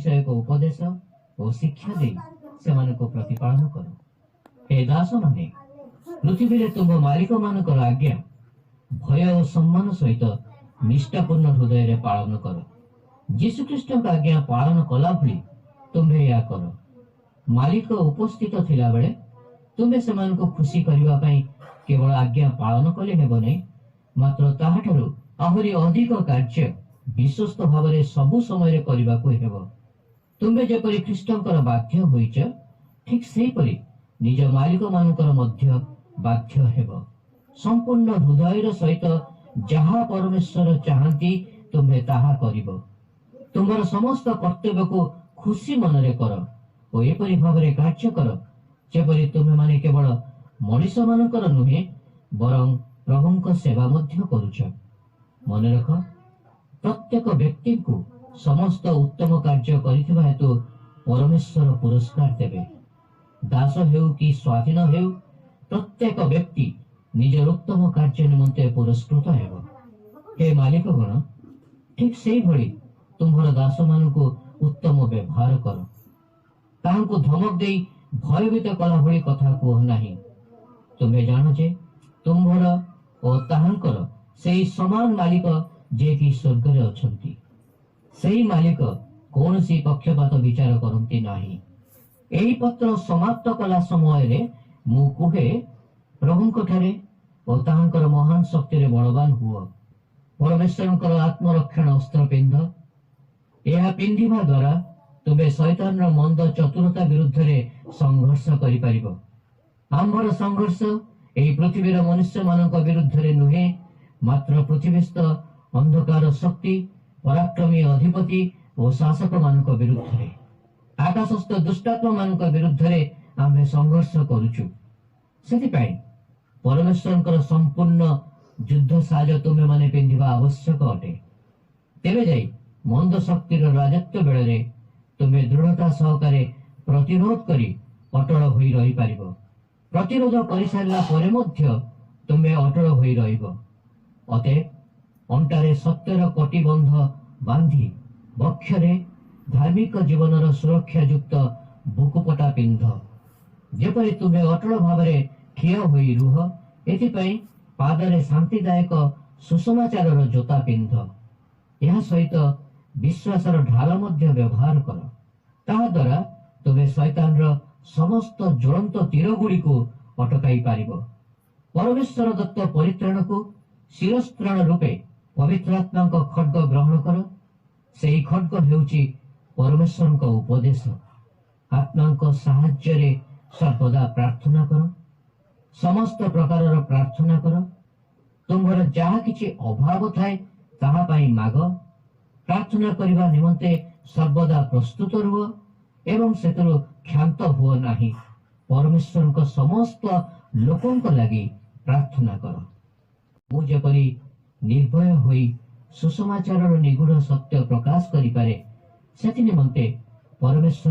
ବିଷୟକ ଉପଦେଶ ଓ ଶିକ୍ଷା ଦେଇ ସେମାନଙ୍କୁ ପ୍ରତିପାଳନ କର। ହେ ଦାସମାନେ, ପୃଥିବୀରେ ତୁମ୍ଭ ମାଲିକମାନଙ୍କର ଆଜ୍ଞା ଭୟ ଓ ସମ୍ମାନ ସହିତ ନିଷ୍ଠାପୂର୍ଣ୍ଣ ହୃଦୟରେ ପାଳନ କର। ଯୀଶୁଖ୍ରୀଷ୍ଟଙ୍କ ଆଜ୍ଞା ପାଳନ କଲା ଭଳି ତୁମ୍ଭେ ଏହା କର। ମାଲିକ ଉପସ୍ଥିତ ଥିଲାବେଳେ ତୁମ୍ଭେ ସେମାନଙ୍କୁ ଖୁସି କରିବା ପାଇଁ କେବଳ ଆଜ୍ଞା ପାଳନ କଲେ ହେବ ନାହିଁ, ମାତ୍ର ତାହାଠାରୁ ଆହୁରି ଅଧିକ କାର୍ଯ୍ୟ ବିଶ୍ୱସ୍ତ ଭାବରେ ସବୁ ସମୟରେ କରିବାକୁ ହେବ। ତୁମ୍ଭେ ଯେପରି ଖ୍ରୀଷ୍ଟଙ୍କର ବାଧ୍ୟ ହୋଇଛ, ଠିକ୍ ସେହିପରି ନିଜ ମାଲିକମାନଙ୍କର ମଧ୍ୟ ବାଧ୍ୟ ହେବ। ସମ୍ପୂର୍ଣ୍ଣ ହୃଦୟର ସହିତ ଯାହା ପରମେଶ୍ୱର ଚାହାନ୍ତି, ତୁମ୍ଭେ ତାହା କରିବ। ତୁମ୍ଭର ସମସ୍ତ କର୍ତ୍ତବ୍ୟକୁ ଖୁସି ମନରେ କର ଓ ଏପରି ଭାବରେ କାର୍ଯ୍ୟ କର, ଯେପରି ତୁମେମାନେ କେବଳ ମଣିଷମାନଙ୍କର ନୁହେଁ, ବରଂ ପ୍ରଭୁଙ୍କ ସେବା ମଧ୍ୟ କରୁଛ। ମନେ ରଖ, ପ୍ରତ୍ୟେକ ବ୍ୟକ୍ତିଙ୍କୁ ସମସ୍ତ ଉତ୍ତମ କାର୍ଯ୍ୟ କରିଥିବା ହେତୁ ପରମେଶ୍ୱର ପୁରସ୍କାର ଦେବେ। ଦାସ ହେଉ କି ସ୍ୱାଧୀନ ହେଉ, ପ୍ରତ୍ୟେକ ବ୍ୟକ୍ତି ନିଜର ଉତ୍ତମ କାର୍ଯ୍ୟ ନିମନ୍ତେ ପୁରସ୍କୃତ ହେବ। ହେ ମାଲିକଗଣ, ଠିକ୍ ସେଇଭଳି ତୁମ୍ଭର ଦାସମାନଙ୍କୁ ଉତ୍ତମ ବ୍ୟବହାର କର। ତାହାଙ୍କୁ ଧମକ ଦେଇ ଭୟଭୀତ କଲା ଭଳି କଥା କୁହ ନାହିଁ। ତୁମେ ଜାଣ ଯେ ତୁମ୍ଭର ଓ ତାହାଙ୍କର ସେଇ ସମାନ ମାଲିକ, ଯିଏକି ସ୍ୱର୍ଗରେ ଅଛନ୍ତି। ସେହି ମାଲିକ କୌଣସି ପକ୍ଷପାତ ବିଚାର କରନ୍ତି ନାହିଁ। ଏହି ପତ୍ର ସମାପ୍ତ କଲା ସମୟରେ ମୁଁ କୁହେ, ପ୍ରଭୁଙ୍କ ଠାରେ ଓ ତାହାଙ୍କର ମହାନ ଶକ୍ତିରେ ବଳବାନ ହୁଅ। ପରମେଶ୍ୱରଙ୍କର ଆତ୍ମରକ୍ଷଣ ଅସ୍ତ୍ର ପିନ୍ଧ। ଏହା ପିନ୍ଧିବା ଦ୍ୱାରା ତୁମେ ଶୈତାନର ମନ୍ଦ ଚତୁରତା ବିରୁଦ୍ଧରେ ସଂଘର୍ଷ କରିପାରିବ। ଆମ୍ଭର ସଂଘର୍ଷ ଏହି ପୃଥିବୀର ମନୁଷ୍ୟମାନଙ୍କ ବିରୁଦ୍ଧରେ ନୁହେଁ, ମାତ୍ର ପୃଥିବୀସ୍ଥ ଅନ୍ଧକାର ଶକ୍ତି, ପରାକ୍ରମୀ ଅଧିପତି ଓ ଶାସକମାନଙ୍କ ବିରୁଦ୍ଧରେ, ଆକାଶସ୍ଥ ଦୁଷ୍ଟାତ୍ମାମାନଙ୍କ ବିରୁଦ୍ଧରେ ଆମ୍ଭେ ସଂଘର୍ଷ କରୁଛୁ। ସେଥିପାଇଁ ପରମେଶ୍ୱରଙ୍କର ସମ୍ପୂର୍ଣ୍ଣ ଯୁଦ୍ଧ ସାଜ ତୁମେମାନେ ପିନ୍ଧିବା ଆବଶ୍ୟକ ଅଟେ। ତେବେ ଯାଇ ମନ୍ଦ ଶକ୍ତିର ରାଜତ୍ୱ ବେଳରେ ତୁମେ ଦୃଢ଼ତା ସହକାରେ ପ୍ରତିରୋଧ କରି ଅଟଳ ହୋଇ ରହିପାରିବ। ପ୍ରତିରୋଧ କରିସାରିଲା ପରେ ମଧ୍ୟ ତୁମେ ଅଟଳ ହୋଇ ରହିବ। ଅତଏବ ଅଣ୍ଟାରେ ସତ୍ୟର କଟିବନ୍ଧ ବାନ୍ଧି ବକ୍ଷରେ ଧାର୍ମିକ ଜୀବନର ସୁରକ୍ଷାଯୁକ୍ତ ବୁକୁପଟା ପିନ୍ଧ। ଯେପରି ତୁମେ ଅଟଳ ଭାବରେ ଠିଆ ହୋଇ ରୁହ, ଏଥିପାଇଁ ପାଦରେ ଶାନ୍ତିଦାୟକ ସୁସମାଚାରର ଜୋତା ପିନ୍ଧ। ଏହା ସହିତ ବିଶ୍ୱାସର ଢାଲ ମଧ୍ୟ ବ୍ୟବହାର କର। ତାହା ଦ୍ୱାରା ତୁମେ ଶୈତାନର ସମସ୍ତ ଜ୍ୱଳନ୍ତ ତୀରଗୁଡ଼ିକୁ ଅଟକାଇ ପାରିବ। ପରମେଶ୍ୱର ଦତ୍ତ ପରିତ୍ରାଣକୁ ଶିରସ୍ତ୍ରାଣ ରୂପେ ପବିତ୍ରାତ୍ମାଙ୍କ ଖଡ୍ଗ ଗ୍ରହଣ କର। ସେହି ଖଡ୍ଗ ହେଉଛି ପରମେଶ୍ୱରଙ୍କ ଉପଦେଶ। ଆତ୍ମାଙ୍କ ସାହାଯ୍ୟରେ ସର୍ବଦା ପ୍ରାର୍ଥନା କର। ସମସ୍ତ ପ୍ରକାରର ପ୍ରାର୍ଥନା କର। ତୁମ୍ଭର ଯାହା କିଛି ଅଭାବ ଥାଏ, ତାହା ପାଇଁ ମାଗ। ପ୍ରାର୍ଥନା କରିବା ନିମନ୍ତେ ସର୍ବଦା ପ୍ରସ୍ତୁତ ରୁହ ଏବଂ ସେଥିରୁ କ୍ଷାନ୍ତ ହୁଅ ନାହିଁ। ପରମେଶ୍ୱରଙ୍କ ସମସ୍ତ ଲୋକଙ୍କ ଲାଗି ପ୍ରାର୍ଥନା କର। ମୁଁ ଯେପରି ନିର୍ଭୟ ହୋଇ ସୁସମାଚାରର ନିଗୂଢ଼ ସତ୍ୟ ପ୍ରକାଶ କରିପାରେ, ସେଥି ନିମନ୍ତେ ପରମେଶ୍ୱର